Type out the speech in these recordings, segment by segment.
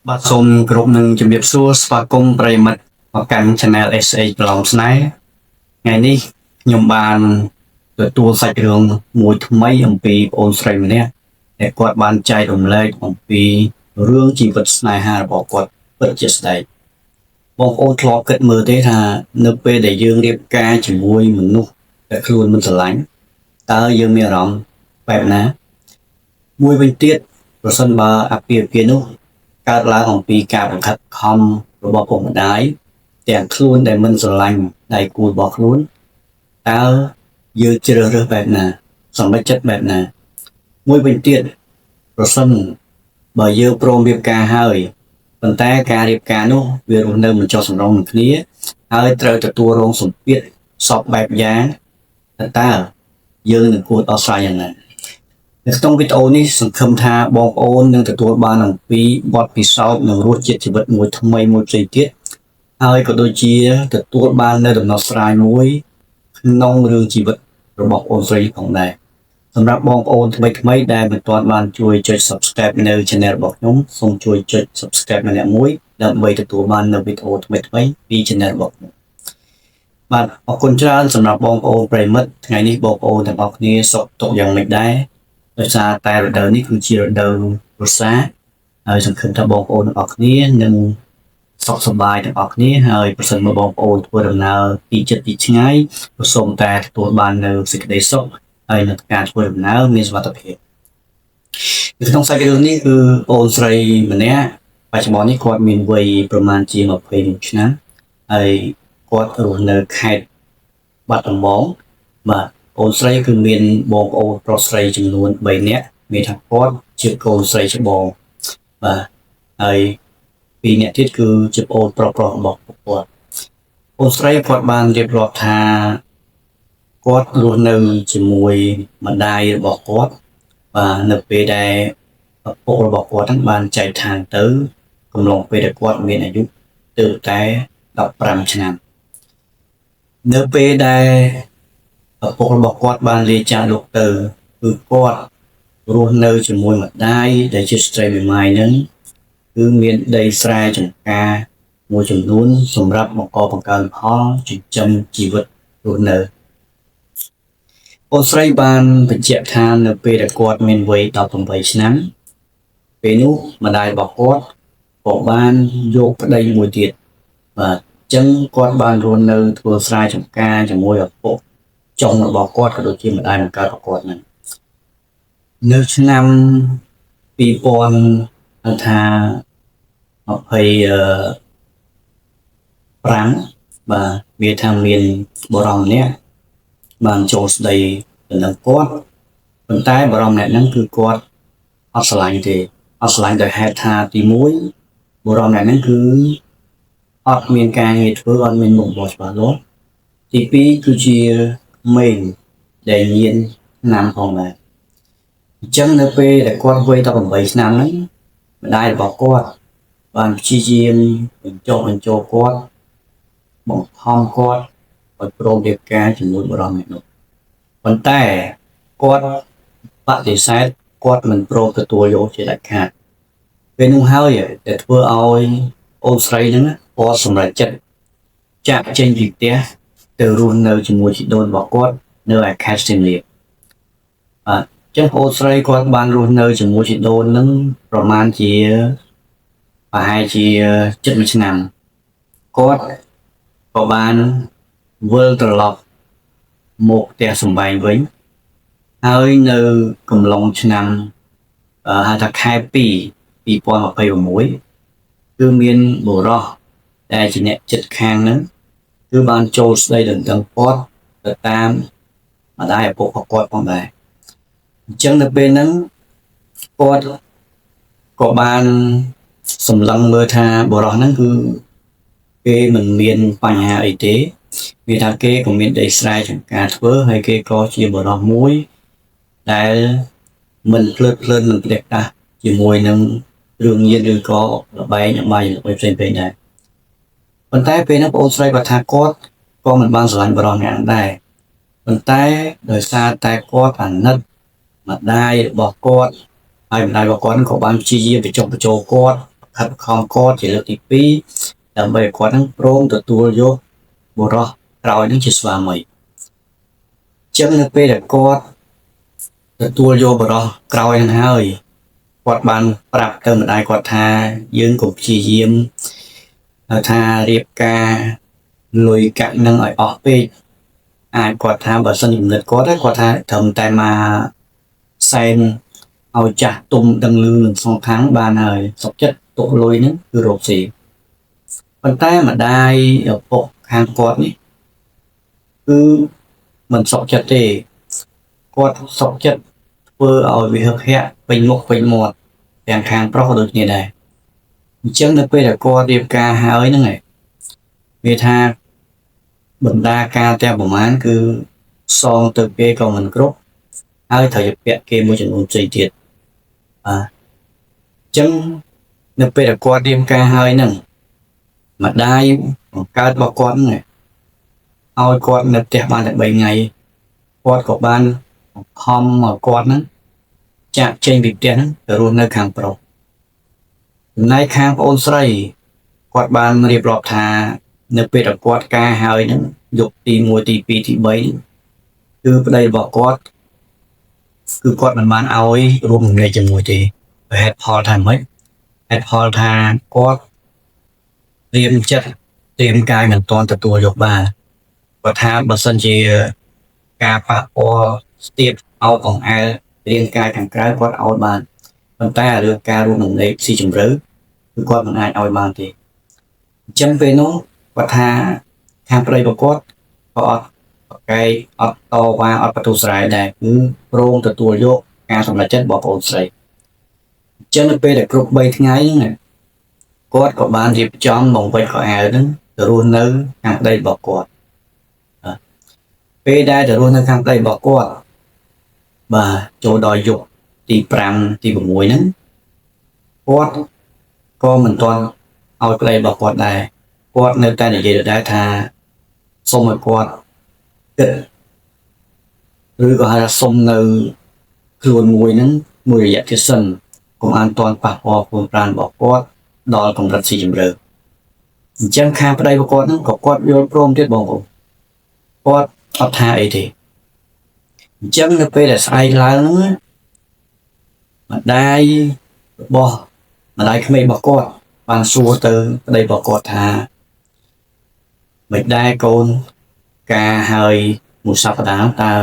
បាទសូមគោរពនឹងជំរាបសួរស្វាគមន៍ប្រិយមិត្តមកកាន់ Channel SH ប្រឡងស្នេហ៍ថ្ងៃនេះខ្ញុំបានទទួលសាច់រឿងមួយថ្មីអំពីប្អូនស្រីម្នាក់ដែលគាត់បានចែករំលែកអំពីរឿងជីវិតស្នេហារបស់គាត់ពិតជាស្ដែងបងប្អូនធ្លាប់គិតមើលទេថានៅពេលដែលយើងរៀបការជាមួយមនុស្សដែលខ្លួនមិនស្រឡាញ់តើយើងមានអារម្មណ៍បែបណាមួយវិញទៀតប្រសិនបើអាពាហ៍ពិពាហ៍នោះ កើតឡើងអំពីការបង្ខិតខំរបស់ពុកម្ដាយទាំងខ្លួនដែលមិនស្រឡាញ់ដៃគូរបស់ខ្លួនតើយើងជ្រើសរើសបែបណាសម្រេចចិត្តបែបណាមួយវិញទៀតប្រសិនបើយើងព្រមរៀបការហើយប៉ុន្តែការរៀបការនោះវារស់នៅមិនចុះសម្រុងនឹងគ្នាហើយត្រូវទទួលរងសម្ពាធសពបែបយ៉ាងតើយើងនឹងគួរដោះស្រាយយ៉ាងណា នៅក្នុងវីដេអូនេះសង្ឃឹមថាបងប្អូននឹងទទួលបានអំពីបទពិសោធន៍និងរសជាតិជីវិតមួយថ្មីមួយផ្សេងទៀតហើយក៏ដូចជាទទួលបាននូវដំណោះស្រាយមួយក្នុងរឿងជីវិតរបស់អូនស្រីផងដែរសម្រាប់បងប្អូនថ្មីៗដែលមិនទាន់បានជួយចុច Subscribe នៅ Channel របស់ខ្ញុំសូមជួយចុច Subscribe ម្នាក់មួយដើម្បីទទួលបាននូវវីដេអូថ្មីៗពី Channel របស់ខ្ញុំបាទអរគុណច្រើនសម្រាប់បងប្អូនប្រិយមិត្តថ្ងៃនេះបងប្អូនទាំងអស់គ្នាសុខទុក្ខយ៉ាងម៉េចដែរ ដោយសារតែរដូវនេះគឺជារដូវវស្សាហើយសង្ឃឹមថាបងប្អូនទាំងអស់គ្នានឹងសុខសប្បាយទាំងអស់គ្នាហើយប្រសិនបើបងប្អូនធ្វើដំណើរទីជិតទីឆ្ងាយក៏សូមតែទទួលបាននូវសេចក្តីសុខហើយនឹងការធ្វើដំណើរមានសុវត្ថិភាពនៅក្នុងសាច់រឿងនេះគឺប្អូនស្រីម្នាក់បច្ចុប្បន្ននេះគាត់មានវ័យប្រមាណជា21ឆ្នាំហើយគាត់រស់នៅខេត្តបាត់ដំបងបាទ អូនស្រីគឺមានបងប្អូនប្រុសស្រីចំនួន3នាក់មានថាគាត់ជាកូនស្រីច្បងបាទហើយ2នាក់ទៀតគឺជាប្អូនប្រុសប្រុសរបស់ពួកគាត់អូនស្រីគាត់បានរៀបរាប់ថាគាត់រស់នៅជាមួយម្ដាយរបស់គាត់បាទនៅពេលដែលឪពុករបស់គាត់ហ្នឹងបានចែកឋានទៅកំឡុងពេលដែលគាត់មានអាយុទើបតែ15ឆ្នាំនៅពេលដែល ឪពុករបស់គាត់បានលាចាកលោកទៅគឺគាត់រស់នៅជាមួយម្ដាយដែលជាស្ត្រីមេម៉ាយហ្នឹងគឺមានដីស្រែចម្ការមួយចំនួនសម្រាប់បង្កបង្កើនផលចិញ្ចឹមជីវិតរស់នៅអូនស្រីបានបញ្ជាក់ថានៅពេលដែលគាត់មានវ័យ18ឆ្នាំពេលនោះម្ដាយរបស់គាត់ក៏បានយកប្តីមួយទៀតបាទអញ្ចឹងគាត់បានរស់នៅធ្វើស្រែចម្ការជាមួយឪពុក ចុងរបស់គាត់ក៏ដូចជាម្ដាយបង្កើតរបស់គាត់ហ្នឹងនៅឆ្នាំ2000ថា25បាទវាថាមានបរិមម្នាក់បានចូលស្ដីទៅនឹងគាត់ប៉ុន្តែបរិមម្នាក់ហ្នឹងគឺគាត់អត់ស្រឡាញ់ទេអត់ស្រឡាញ់ដោយហេតុថាទី1បរិមម្នាក់ហ្នឹងគឺអត់មានការងារធ្វើអត់មានមុខរបរច្បាស់លាស់ទី2គឺជាក្មេងដែលញៀនឆ្នាំផងដែរអញ្ចឹងនៅពេលដែលគាត់វ័យ18ឆ្នាំហ្នឹងម្ដាយរបស់គាត់បានព្យាយាមបញ្ចុះបញ្ចូលគាត់បង្ខំគាត់ឲ្យព្រមរៀបការជាមួយបុរសម្នាក់នោះប៉ុន្តែគាត់បដិសេធគាត់មិនព្រមទទួលយកជាដាច់ខាតពេលនោះហើយដែលធ្វើឲ្យអូនស្រីហ្នឹងគាត់សម្រេចចិត្តចាក់ចេញពីផ្ទះទៅរស់នៅជាមួយជីដូនរបស់គាត់នៅឯខេត្តសៀមរាបបាទអញ្ចឹងអូនស្រីគាត់បានរស់នៅជាមួយជីដូននឹងប្រមាណជាប្រហែលជាជិត1ឆ្នាំគាត់ក៏បានវិលត្រឡប់មកផ្ទះសម្បែងវិញហើយនៅកំឡុងឆ្នាំហៅថាខែ2 2026គឺមានបុរសដែលជាអ្នកចិត្តខាងហ្នឹងគឺបានចូលស្ដីដណ្ដឹងគាត់ទៅតាមម្ដាយឪពុករបស់គាត់ផងដែរអញ្ចឹងនៅពេលហ្នឹងគាត់ក៏បានសម្លឹងមើលថាបុរសហ្នឹងគឺគេមិនមានបញ្ហាអីទេមានថាគេក៏មានដីស្រែចម្ការធ្វើហើយគេក៏ជាបុរសមួយដែលមិនភ្លើតភ្លើនមិនផ្ដេសផ្ដាសជាមួយនឹងរឿងញៀនឬក៏ល្បែងអបាយអ្វីផ្សេងៗដែរប៉ុន្តែពេលហ្នឹងប្អូនស្រីគាត់ថាគាត់ក៏មិនបានស្រឡាញ់បុរសម្នាក់ហ្នឹងដែរប៉ុន្តែដោយសារតែគាត់អាណិតម្ដាយរបស់គាត់ហើយម្ដាយរបស់គាត់ក៏បានព្យាយាមបញ្ចុះបញ្ចូលគាត់ ខិតខំគាត់ជាលើកទី2ដើម្បីឲ្យគាត់នឹងព្រមទទួលយកបុរសក្រោយនឹងជាស្វាមីចឹងនៅពេលដែលគាត់ទទួលយកបុរសក្រោយនឹងហើយគាត់បានប្រាប់ទៅម្ដាយគាត់ថាយើងកុំព្យាយាមថារៀបការលុយកាក់នឹងឲ្យអស់ពេកអាចគាត់ថាបើសិនចំណិតគាត់គាត់ថាត្រឹមតែមកសែនឲ្យចាស់ទុំដឹងលឺនឹងសងខាងបានហើយសុខចិត្តទុកលុយហ្នឹងគឺរកស៊ីប៉ុន្តែម្ដាយឪពុកខាងគាត់នេះគឺមិនសុខចិត្តទេគាត់សុខចិត្តធ្វើឲ្យវាហឹកហាក់ពេញមុខពេញមាត់ទាំងខាងប្រុសក៏ដូចគ្នាដែរអញ្ចឹងនៅពេលដែលគាត់រៀបការហើយហ្នឹងឯងវាថាបណ្ដាការទាំងប្រមាណគឺសងទៅគេក៏មិនគ្រប់ហើយត្រូវពាក់គេមួយចំនួនផ្សេងទៀតបាទអញ្ចឹងនៅពេលដែលគាត់រៀបការហើយហ្នឹងម្ដាយបង្កើតរបស់គាត់ហ្នឹងឲ្យគាត់នៅផ្ទះបានតែ3ថ្ងៃគាត់ក៏បានបង្ខំឲ្យគាត់ហ្នឹងចាក់ចេញពីផ្ទះហ្នឹងទៅរស់នៅខាងប្រុសចំណែកខាងប្អូនស្រីគាត់បានរៀបរាប់ថានៅពេលដែលគាត់ការហើយហ្នឹងយប់ទី1ទី2ទី3គឺប្តីរបស់គាត់គឺគាត់មិនបានឲ្យរួមរំលែកជាមួយទេហេតុផលថាម៉េចហេតុផលថាគាត់ត្រៀមចិត្តត្រៀមកាយមិនទាន់ទទួលយកបានគាត់ថាបើសិនជាការប៉ះពាល់ស្ទាបអោបអង្អែលរាងកាយខាងក្រៅគាត់ឲ្យបានប៉ុន្តែរឿងការរួមរំលែកស៊ីជម្រៅគឺគាត់មិនអាចឲ្យបានទេអញ្ចឹងពេលនោះគាត់ថាខាងប្តីរបស់គាត់ក៏អត់ប្រកែកអត់តវ៉ាអត់បន្ទោសស្រ័យដែរគឺព្រមទទួលយកការសម្រេចចិត្តរបស់ប្អូនស្រីអញ្ចឹងនៅពេលដែលគ្រប់3ថ្ងៃហ្នឹងគាត់ក៏បានរៀបចំបង្វិចខោអាវហ្នឹងទៅរស់នៅខាងប្តីរបស់គាត់ពេលដែលទៅរស់នៅខាងប្តីរបស់គាត់បាទចូលដល់យប់ទី5ទី6ហ្នឹងគាត់ក៏មិនទាន់ឲ្យប្តីរបស់គាត់ដែរគាត់នៅតែនិយាយដដែលថាសូមឲ្យគាត់គិតឬក៏ហៅថាសុំនៅខ្លួនមួយហ្នឹងមួយរយៈទៀតសិនកុំអានទាន់ប៉ះពាល់ខ្លួនប្រាណរបស់គាត់ដល់កម្រិតស៊ីជម្រៅអញ្ចឹងខាងប្តីរបស់គាត់ហ្នឹងក៏គាត់យល់ព្រមទៀតបងប្អូនគាត់អត់ថាអីទេអញ្ចឹងនៅពេលដែលស្អែកឡើងហ្នឹងម្ដាយរបស់ម្ដាយក្មេករបស់គាត់បានសួរទៅប្តីរបស់គាត់ថាមិនដែរកូនការហើយមួយសប្តាហ៍តើ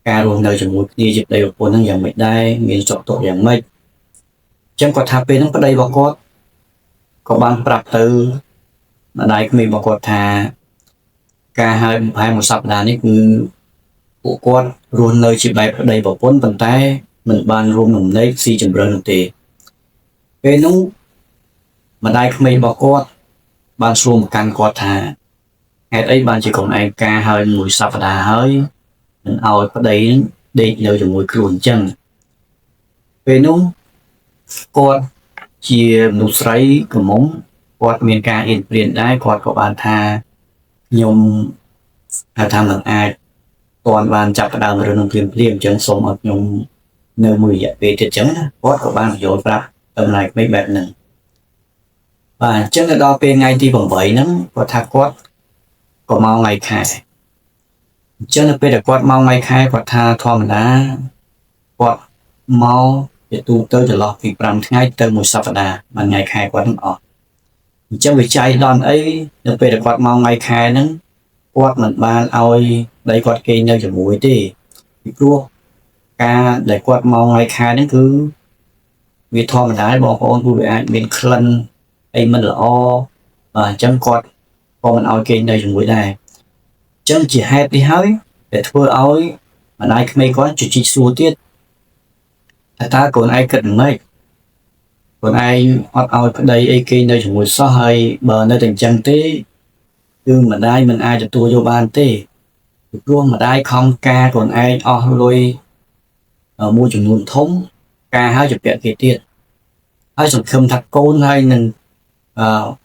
ការរស់នៅជាមួយគ្នាជាប្តីប្រពន្ធហ្នឹងយ៉ាងម៉េចដែរមានសុខទុក្ខយ៉ាងម៉េចអញ្ចឹងគាត់ថាពេលហ្នឹងប្តីរបស់គាត់ក៏បានប្រាប់ទៅម្ដាយក្មេករបស់គាត់ថាការហើយប្រហែលមួយសប្តាហ៍នេះគឺពួកគាត់រស់នៅជាបែបប្តីប្រពន្ធប៉ុន្តែមិនបានរួមរំលែកស៊ីជម្រៅនោះទេពេលនោះម្ដាយក្មេករបស់គាត់បានសួរមកកាន់គាត់ថាហេតុអីបានជាកូនឯងការហើយមួយសប្តាហ៍ហើយមិនឲ្យប្តីដេកនៅជាមួយខ្លួនអញ្ចឹងពេលនោះគាត់ជាមនុស្សស្រីក្រមុំគាត់មានការអៀនព្រានដែរគាត់ក៏បានថាខ្ញុំហៅថាមិនអាចទាន់បានចាប់ផ្ដើមរឿងនឹងភ្លាមភ្លាមអញ្ចឹងសូមឲ្យខ្ញុំនៅមួយរយៈពេលទៀតអញ្ចឹងណាគាត់ក៏បានបញ្យល់ប្រាប់តម្លៃក្មេងបែបហ្នឹងបាទអញ្ចឹងទៅដល់ពេលថ្ងៃទី8ហ្នឹងគាត់ថាគាត់ក៏មកថ្ងៃខែអញ្ចឹងនៅពេលដែលគាត់មកថ្ងៃខែគាត់ថាធម្មតាគាត់មកជាទូទៅចន្លោះពី5ថ្ងៃទៅមួយសប្តាហ៍មួយថ្ងៃខែគាត់នឹងអស់អញ្ចឹងវាចៃដន្យអីនៅពេលដែលគាត់មកថ្ងៃខែហ្នឹងគាត់មិនបានឲ្យប្តីគាត់គេងនៅជាមួយទេពីព្រោះការដែលគាត់មកថ្ងៃខែហ្នឹងគឺវាធម្មតាបងប្អូនគឺវាអាចមានក្លិនអីមិនល្អបាទអញ្ចឹងគាត់ក៏មិនឲ្យគេងនៅជាមួយដែរអញ្ចឹងជាហេតុនេះហើយដែលធ្វើឲ្យម្ដាយក្មេកគាត់ជជីកសួរទៀតថាតើកូនឯងគិតមិនកូនឯងអត់ឲ្យប្តីអីគេនៅជាមួយសោះហើយបើនៅតែអញ្ចឹងទេគឺម្ដាយមិនអាចទទួលយកបានទេពីព្រោះម្ដាយខំការកូនឯងអស់លុយមួយចំនួនធំការហើយជពាក់គេទៀតហើយសង្ឃឹមថាកូនហើយនឹង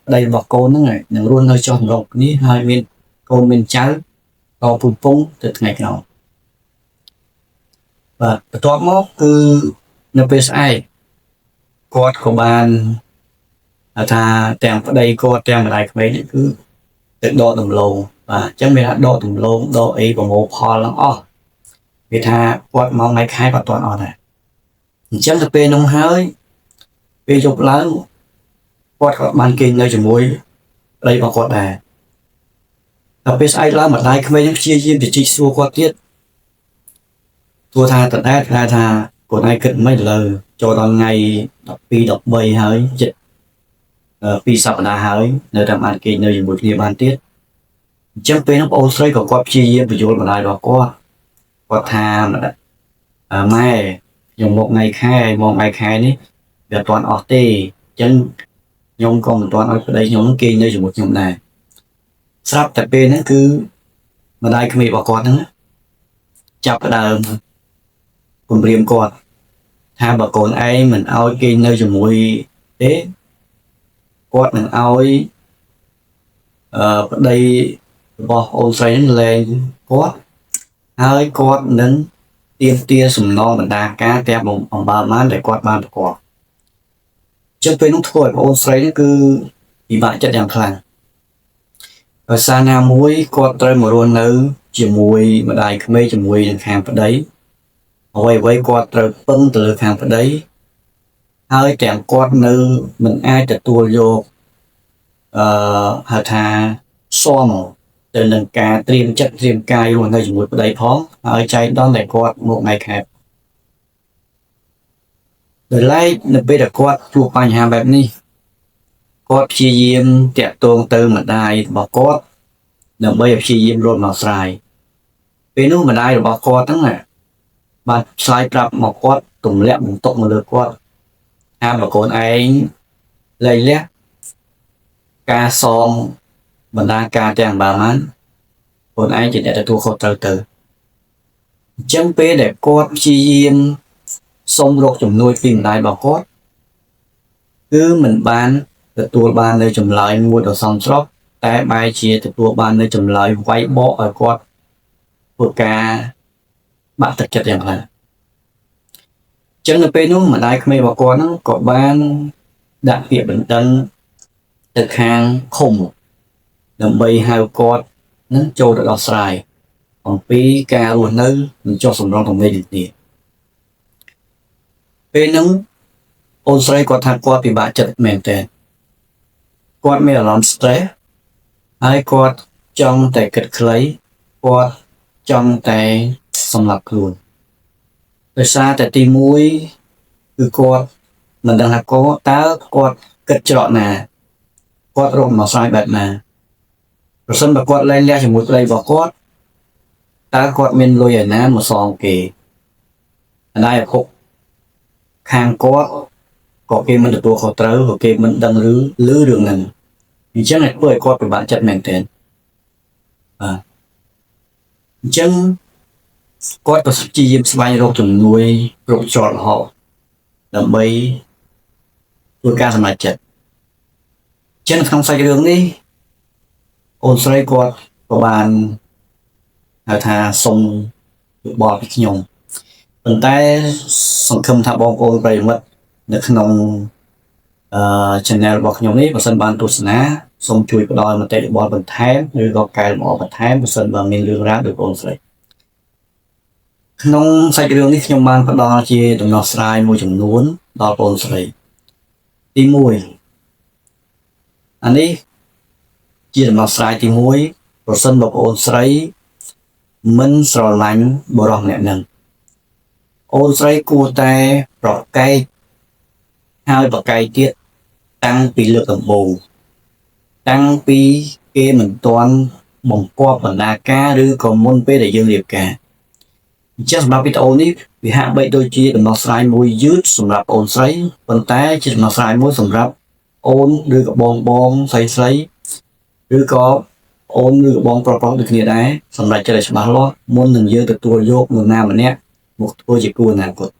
ប្តីរបស់កូនហ្នឹងនឹងរស់នៅចុះម្រកនេះហើយមានកូនមានចៅតពូជពងទៅថ្ងៃក្រោយបាទបន្ទាប់មកគឺនៅពេលស្អែកគាត់ក៏បាន ថាទាំងប្តីគាត់ទាំងម្ដាយក្មេកនេះគឺទៅដកដំឡូងបាទអញ្ចឹងមានថាដកដំឡូងដកអីប្រមូលផលហ្នឹងអស់វាថាគាត់មកថ្ងៃខែគាត់អត់ទាន់អស់ដែរអញ្ចឹងទៅពេលនោះហើយពេលយប់ឡើងគាត់ក៏បានគេងនៅជាមួយប្តីរបស់គាត់ដែរដល់ពេលស្អែកឡើងម្ដាយក្មេកហ្នឹងព្យាយាមទៅជីកសួរគាត់ទៀតទោះថាតដែលថាគាត់ឯងគិតមិនលើចូលដល់ថ្ងៃ12 13ហើយចិត្ត2សប្តាហ៍ហើយនៅតែបានគេងនៅជាមួយគ្នាបានទៀតអញ្ចឹងពេលនោះប្អូនស្រីក៏គាត់ព្យាយាមបញ្យល់ម្ដាយរបស់គាត់គាត់ថាម៉ែខ្ញុំមកថ្ងៃខែមកថ្ងៃខែនេះវាអត់ទាន់អស់ទេអញ្ចឹងខ្ញុំក៏មិនទាន់ឲ្យប្តីខ្ញុំគេងនៅជាមួយខ្ញុំដែរស្រាប់តែពេលហ្នឹងគឺម្ដាយក្មេករបស់គាត់ហ្នឹងចាប់ផ្ដើមគំរាមគាត់ថាបើកូនឯងមិនឲ្យគេងនៅជាមួយទេគាត់នឹងឲ្យប្តីរបស់អូនស្រីហ្នឹងលែងគាត់ហើយគាត់នឹងទាមទារសំណងបណ្ដាការទាំងអំបើបានដែលគាត់បានប្រកបចឹងពេលនោះធ្វើឲ្យប្អូនស្រីហ្នឹងគឺពិបាកចិត្តយ៉ាងខ្លាំងដោយសារណាមួយគាត់ត្រូវមករស់នៅជាមួយម្ដាយក្មេកជាមួយនឹងខាងប្តីអ្វីៗគាត់ត្រូវពឹងទៅលើខាងប្តីហើយទាំងគាត់នៅមិនអាចទទួលយកហៅថាសមទៅនឹងការត្រៀមចិត្តត្រៀមកាយរស់នៅជាមួយប្តីផងហើយចែកដល់តែគាត់មកថ្ងៃខែដោយឡែកនៅពេលដែលគាត់ជួបបញ្ហាបែបនេះគាត់ព្យាយាមតាក់ទងទៅម្ដាយរបស់គាត់ដើម្បីឲ្យព្យាយាមរត់មកស្រាយពេលនោះម្ដាយរបស់គាត់ហ្នឹងបានឆ្លើយប្រាប់មកគាត់ទម្លាក់បន្ទុកមកលើគាត់ថាបើកូនឯងលែងលះការសងបណ្ដាការទាំងបាមានកូនឯងជាអ្នកទទួលខុសត្រូវទៅអញ្ចឹងពេលដែលគាត់ព្យាយាមសុំរកជំនួយពីម្ដាយរបស់គាត់គឺមិនបានទទួលបាននៅចម្លើយមួយដ៏សមស្របតែបែរជាទទួលបាននៅចម្លើយវាយបកឲ្យគាត់ធ្វើការបាក់ទឹកចិត្តយ៉ាងខ្លាំងអញ្ចឹងនៅពេលនោះម្ដាយក្មេករបស់គាត់ហ្នឹងក៏បានដាក់ពាក្យបណ្ដឹងទៅខាងឃុំដើម្បីហៅគាត់នឹងចូលទៅដោះស្រាយអំពីការរស់នៅនិងចុះសម្រុងទំនេរគ្នាពេលហ្នឹងអូនស្រីគាត់ថាគាត់ពិបាកចិត្តមែនទែនគាត់មានអារម្មណ៍ stress ហើយគាត់ចង់តែគិតខ្លីគាត់ចង់តែសម្លាប់ខ្លួនដោយសារតែទី1គឺគាត់មិនដឹងថាគាត់តើគាត់គិតច្រកណាគាត់រកមកស្រាយបែបណាប្រសិនបើគាត់លែងលះជាមួយប្តីរបស់គាត់តើគាត់មានលុយឯណាមកសងគេម្ដាយឪពុកខាងគាត់ក៏គេមិនទទួលខុសត្រូវក៏គេមិនដឹងឬឮរឿងហ្នឹងអញ្ចឹងឲ្យធ្វើឲ្យគាត់ពិបាកចិត្តមែនទែនបាទអញ្ចឹងគាត់ក៏ព្យាយាមស្វែងរកជំនួយគ្រប់ច្រកល្ហកដើម្បីធ្វើការសម្រេចចិត្តអញ្ចឹងក្នុងសាច់រឿងនេះអូនស្រីគាត់ក៏បានហៅថាសុំយោបល់ពីខ្ញុំប៉ុន្តែសង្ឃឹមថាបងប្អូនប្រិយមិត្តនៅក្នុងchannel របស់ខ្ញុំនេះបើសិនបានទស្សនាសូមជួយផ្ដល់មតិយោបល់បន្ថែមឬក៏កែលម្អបន្ថែមបើសិនបើមានរឿងរ៉ាវដោយបងស្រីក្នុងសាច់រឿងនេះខ្ញុំបានផ្ដល់ជាដំណោះស្រាយមួយចំនួនដល់បងស្រីទី1អានេះជាដំណោះស្រាយទី1ប្រសិនបើបងស្រីមិនស្រឡាញ់បុរសម្នាក់នឹងអូនស្រីគួរតែប្រកែកហើយប្រកែកទៀតតាំងពីលើកដំបូងតាំងពីគេមិនទាន់បង្គាប់បណ្ដាការឬក៏មុនពេលដែលយើងរៀបការអញ្ចឹងសម្រាប់វីដេអូនេះវាហាក់បីដូចជាដំណោះស្រាយមួយយឺតសម្រាប់អូនស្រីប៉ុន្តែជាដំណោះស្រាយមួយសម្រាប់អូនឬក៏បងបងស្រីស្រីឬក៏អូនឬក៏បងប្រុសប្រុសដូចគ្នាដែរសម្រាប់ចិត្តឲ្យច្បាស់លាស់មុននឹងយើងទទួលយកនរណាម្នាក់មកធ្វើជាគូអនាគត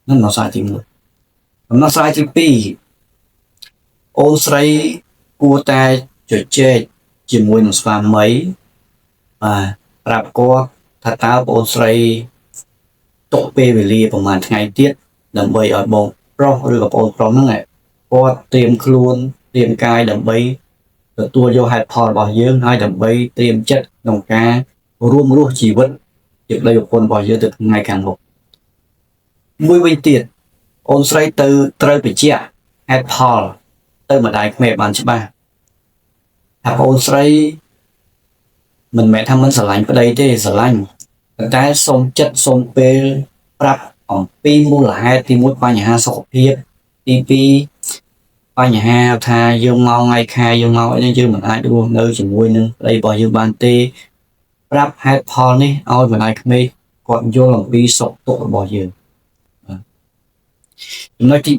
នឹងដំណោះស្រាយទី1ដំណោះស្រាយទី2អូនស្រីគួរតែជជែកជាមួយនឹងស្វាមីបាទប្រាប់គាត់ថាតើបងស្រីទុកពេលវេលាប្រហែលថ្ងៃទៀតដើម្បីឲ្យបងប្រុសឬក៏បងប្រុសហ្នឹង គាត់ត្រៀមខ្លួនត្រៀមកាយដើម្បីទទួលយកហេតុផលរបស់យើងហើយដើម្បីត្រៀមចិត្តក្នុងការរួមរស់ជីវិតជាប្តីប្រពន្ធរបស់យើងទៅថ្ងៃខាងមុខមួយវិញទៀតអូនស្រីទៅត្រូវបញ្ជាក់ហេតុផលទៅម្ដាយក្មេកបានច្បាស់ថាអូនស្រីមិនមែនថាមិនស្រឡាញ់ប្តីទេស្រឡាញ់ប៉ុន្តែសូមចិត្តសូមពេលប្រាប់អំពីមូលហេតុទី1បញ្ហាសុខភាពទី2បញ្ហាថាយើងមកថ្ងៃខែយើងមកអីនេះយើងមិនអាចរស់នៅជាមួយនឹងប្តីរបស់យើងបានទេប្រាប់ហេតុផលនេះឲ្យម្ដាយក្មេកគាត់យល់អំពីសុខទុក្ខរបស់យើងបាទចំណុចទី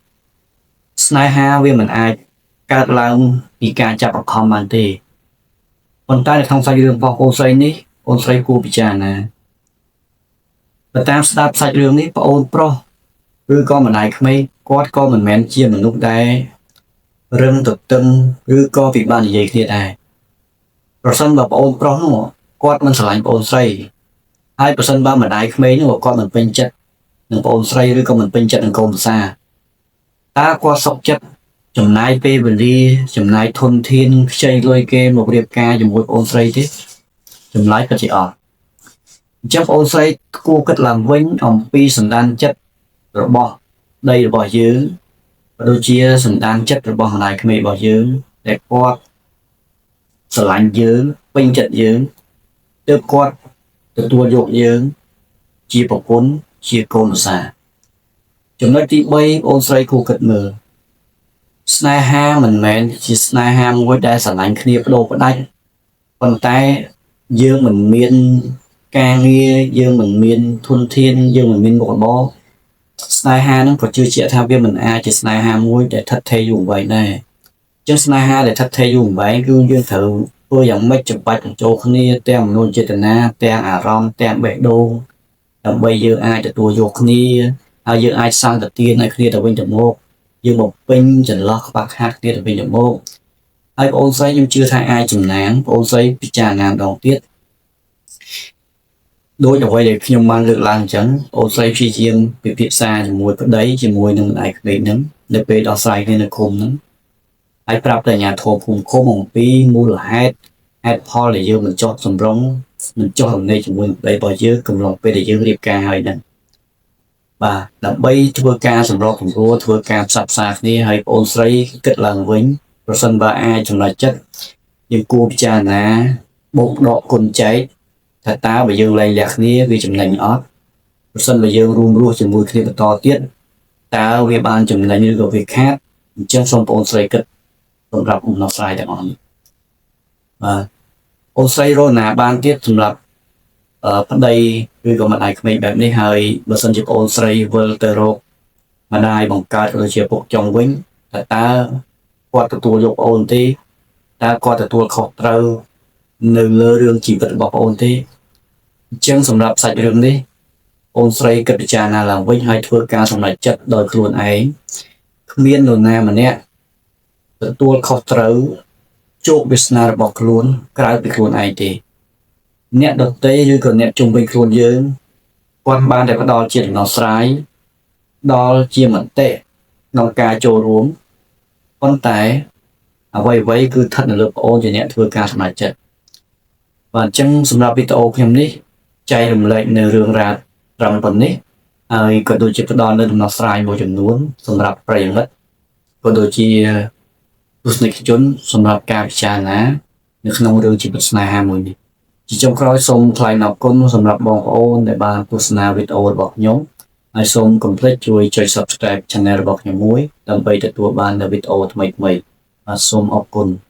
3ស្នេហាវាមិនអាចកើតឡើងពីការចាប់បង្ខំបានទេប៉ុន្តែនៅក្នុងសាច់រឿងរបស់អូនស្រីនេះអូនស្រីគួរពិចារណាបើតាមស្ដាប់សាច់រឿងនេះប្អូនប្រុសឬក៏ម្ដាយក្មេកគាត់ក៏មិនមែនជាមនុស្សដែលរឹងទទឹងឬក៏ពិបាកនិយាយគ្នាដែរប្រសិនបើប្អូនប្រុសនោះគាត់មិនស្រឡាញ់ប្អូនស្រីហើយប្រសិនបើម្ដាយក្មេកនោះគាត់មិនពេញចិត្តនឹងប្អូនស្រីឬក៏មិនពេញចិត្តនឹងកូនប្រសាតើគាត់សុខចិត្តចំណាយពេលវេលាចំណាយធនធានខ្ចីលុយគេមករៀបការជាមួយប្អូនស្រីទេចម្លើយពិតជាអត់អញ្ចឹងប្អូនស្រីគួរគិតឡើងវិញអំពីសន្តានចិត្តរបស់ដីរបស់យើងក៏ដូចជាសន្តានចិត្តរបស់ម្ដាយក្មេករបស់យើងដែលគាត់ស្រឡាញ់យើងពេញចិត្តយើងទើបគាត់ទទួលយកយើងជាប្រពន្ធជាកូនប្រសាចំណុចទី3អូនស្រីគួរគិតមើលស្នេហាមិនមែនជាស្នេហាមួយដែលស្រឡាញ់គ្នាបដូរផ្ដាច់ប៉ុន្តែយើងមិនមានការងារយើងមិនមានធនធានយើងមិនមានមុខរបរស្នេហាហ្នឹងក៏ជឿជាក់ថាវាមិនអាចជាស្នេហាមួយដែលថិតថេរយូរអង្វែងដែរអញ្ចឹងស្នេហាដែលថិតថេរយូរអង្វែងគឺយើងត្រូវធ្វើយ៉ាងម៉េចច្បាច់បញ្ចូលគ្នាទាំងមនោចេតនាទាំងអារម្មណ៍ទាំងបេះដូងដើម្បីយើងអាចទទួលយកគ្នាហើយយើងអាចសង្កទានឲ្យគ្នាទៅវិញទៅមកយើងបំពេញចន្លោះខ្វះខាតគ្នាទៅវិញទៅមកហើយបងអូនស្រីខ្ញុំជឿថាអាចចំណានបងអូនស្រីពិចារណាម្ដងទៀតដោយអ្វីដែលខ្ញុំបានលើកឡើងអញ្ចឹងអូនស្រីព្យាយាមពិភាក្សាជាមួយប្តីជាមួយនឹងម្ដាយក្មេកហ្នឹងនៅពេលដោះស្រាយគ្នានៅឃុំហ្នឹងហើយប្រាប់ទៅអាជ្ញាធរភូមិឃុំអំពីមូលហេតុហេតុផលដែលយើងមិនចោះសម្រុងមិនចោះរំលែកជាមួយនឹងប្តីរបស់យើងកំឡុងពេលដែលយើងរៀបការហើយហ្នឹងបាទដើម្បីធ្វើការសម្របសម្រួលធ្វើការផ្សះផ្សាគ្នាហើយបងអូនស្រីគិតឡើងវិញប្រសិនបើអាចសម្រេចចិត្តយើងគួរពិចារណាបូកដកគុណចែកថាតើបើយើងលែងលះគ្នាវាចំណេញអត់ប្រសិនបើយើងរួមរស់ជាមួយគ្នាបន្តទៀតតើវាបានចំណេញឬក៏វាខាតអញ្ចឹងសូមបងអូនស្រីគិតសម្រាប់ដំណោះស្រាយទាំងអស់នេះបាទអូនស្រីរណាបានទៀតសម្រាប់ប្តីឬក៏ម្ដាយក្មេកបែបនេះហើយបើសិនជាបងអូនស្រីវិលទៅរកម្ដាយបង្កើតឬជាពុកចុងវិញតើតើគាត់ទទួលយកបងអូនទេតើគាត់ទទួលខុសត្រូវនៅលើរឿងជីវិតរបស់បងអូនទេអញ្ចឹងសម្រាប់សាច់រឿងនេះអូនស្រីគិតពិចារណាឡើងវិញហើយធ្វើការសម្រេចចិត្តដោយខ្លួនឯងគ្មាននរណាម្នាក់ទទួលខុសត្រូវជោគវាសនារបស់ខ្លួនក្រៅពីខ្លួនឯងទេអ្នកដទៃឬក៏អ្នកជុំវិញខ្លួនយើងគាត់បានតែផ្ដល់ជាដំណោះស្រាយដល់ជាមតិក្នុងការចូលរួមប៉ុន្តែអ្វីៗគឺស្ថិតនៅលើប្អូនជាអ្នកធ្វើការសម្រេចចិត្តបាទអញ្ចឹងសម្រាប់វីដេអូខ្ញុំនេះចែករំលែកនៅរឿងរ៉ាវត្រឹមប៉ុណ្នេះហើយក៏ដូចជាផ្ដល់នៅដំណោះស្រាយមួយចំនួនសម្រាប់ប្រិយមិត្តក៏ដូចជាទស្សនិកជនសម្រាប់ការពិចារណានៅក្នុងរឿងជីវិតស្នេហាមួយនេះជាចុងក្រោយសូមថ្លែងអរគុណសម្រាប់បងប្អូនដែលបានទស្សនាវីដេអូរបស់ខ្ញុំហើយសូមកុំភ្លេចជួយចុច Subscribe Channel របស់ខ្ញុំមួយដើម្បីទទួលបាននូវវីដេអូថ្មីៗបាទសូមអរគុណ។